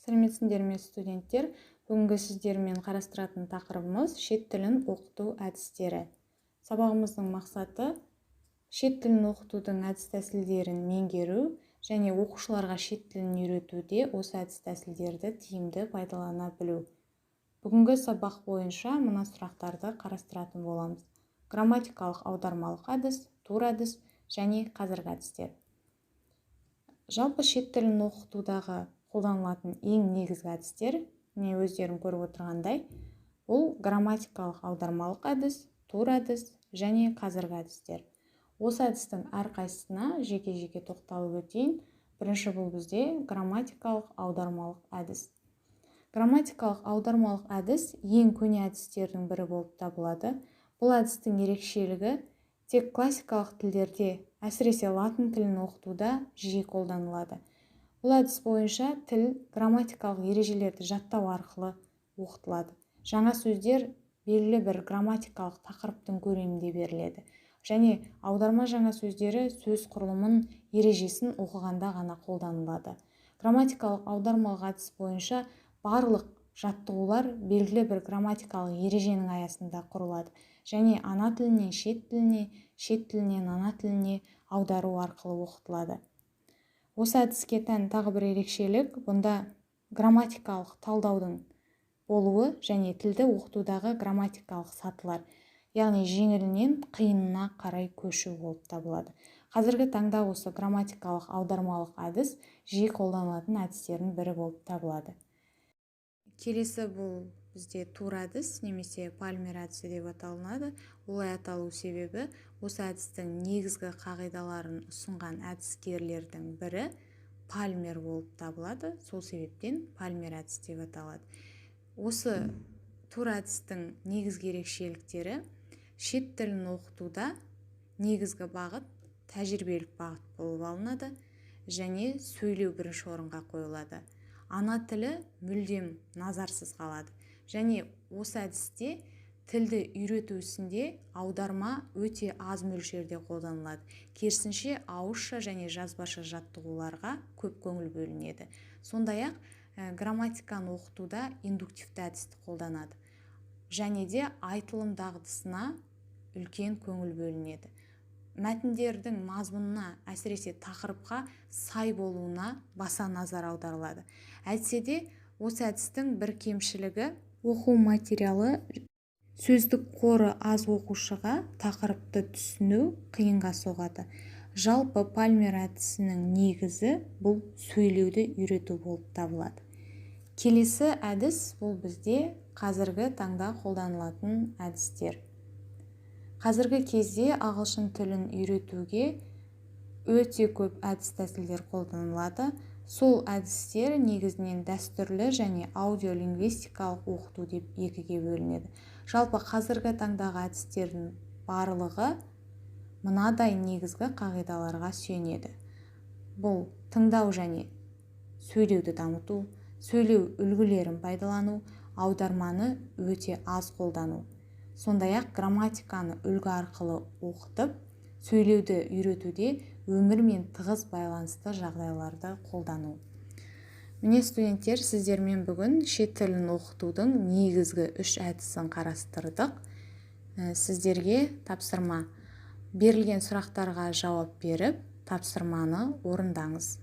Сәлеметсіңдер ме, студенттер! Бүгінгі сіздермен қарастыратын тақырыбымыз – шет тілін оқыту әдістері. Сабағымыздың мақсаты – шет тілін оқытудың әдіс-тәсілдерін меңгеру және оқушыларға шет тілін үйретуде осы әдіс-тәсілдерді тиімді пайдалана білу. Бүгінгі сабақ бойынша мына сұрақтарды қарастыратын боламыз: грамматикалық аудармалық әдіс, тур әдіс және қазіргі әдістер. Жалпы, шет тілін оқытудағы қолданылатын ең негізгі әдістер, міне, өздерің көріп отырғандай, бұл грамматикалық аудармалық әдіс, тур әдіс және қазіргі әдістер. Осы әдістің әрқайсысына жеке-жеке тоқталып өтейін. Бірінші, бұл бізде грамматикалық аудармалық әдіс. Грамматикалық аудармалық әдіс ең көне әдістердің бірі болып табылады. Бұл әдістің ерекшелігі тек классикалық тілдерде, әсіресе латын тілін оқытуда жиі қолданылады. Бұл әдіс бойынша тіл грамматикалық ережелерді жаттау арқылы оқытылады. Жаңа сөздер белгілі бір грамматикалық тақырыптың көлемінде беріледі және аударма жаңа сөздері сөз құрылымын, ережесін оқығанда ғана қолданылады. Грамматикалық аудармалық әдіс бойынша барлық жаттығулар белгілі бір грамматикалық ереженің аясында құрылады және ана тілінен шет тіліне, шет тілінен ана тіліне аудару арқылы оқытылады. Осы әдіске тән тағы бір ерекшелік – бұнда грамматикалық талдаудың болуы және тілді оқытудағы грамматикалық сатылар, яғни жеңілінен қиынына қарай көшу болып табылады. Қазіргі таңда осы грамматикалық аудармалық әдіс жиі қолданылатын әдістердің бірі болып табылады. Келесі, бұл бізде тур әдіс немесе Пальмер әдісі деп аталынады. Олай аталу себебі осы әдістің негізгі қағидаларын ұсынған әдіскерлердің бірі Пальмер болып табылады. Сол себептен Пальмер әдісі деп аталады. Осы тур әдістің негізгі ерекшеліктері: шет тілін оқытуда негізгі бағыт тәжірибелік бағыт болып алынады және сөйлеу бірінші орынға қойылады, ана тілі мүлдем назарсыз қалады. Және осы әдісте тілді үйрету ісінде аударма өте аз мөлшерде қолданылады, керісінше ауызша және жазбаша жаттығуларға көп көңіл бөлінеді. Сондай-ақ грамматиканы оқытуда индуктивті әдісті қолданады және де айтылым дағдысына үлкен көңіл бөлінеді. Мәтіндердің мазмұнына, әсіресе тақырыпқа сай болуына баса назар аударылады. Әйтсе де, осы әдістің бір кемшілігі – оқу материалы, сөздік қоры аз оқушыға тақырыпты түсіну қиынға соғады. Жалпы, Пальмер әдісінің негізі бұл сөйлеуді үйрету болып табылады. Келесі әдіс, бұл бізде қазіргі таңда қолданылатын әдістер. Қазіргі кезде ағылшын тілін үйретуге өте көп әдіс тәсілдер қолданылады. Сол әдістер негізінен дәстүрлі және аудиолингвистикалық оқыту деп екіге бөлінеді. Жалпы, қазіргі таңдағы әдістердің барлығы мынадай негізгі қағидаларға сүйенеді: бұл тыңдау және сөйлеуді дамыту, сөйлеу үлгілерін пайдалану, аударманы өте аз қолдану, сондай-ақ грамматиканы үлгі арқылы оқытып, сөйлеуді үйретуде өмірмен тығыз байланысты жағдайларды қолдану. Міне, студенттер, сіздермен бүгін шет тілін оқытудың негізгі үш әдісін қарастырдық. Сіздерге тапсырма: берілген сұрақтарға жауап беріп, тапсырманы орындаңыз.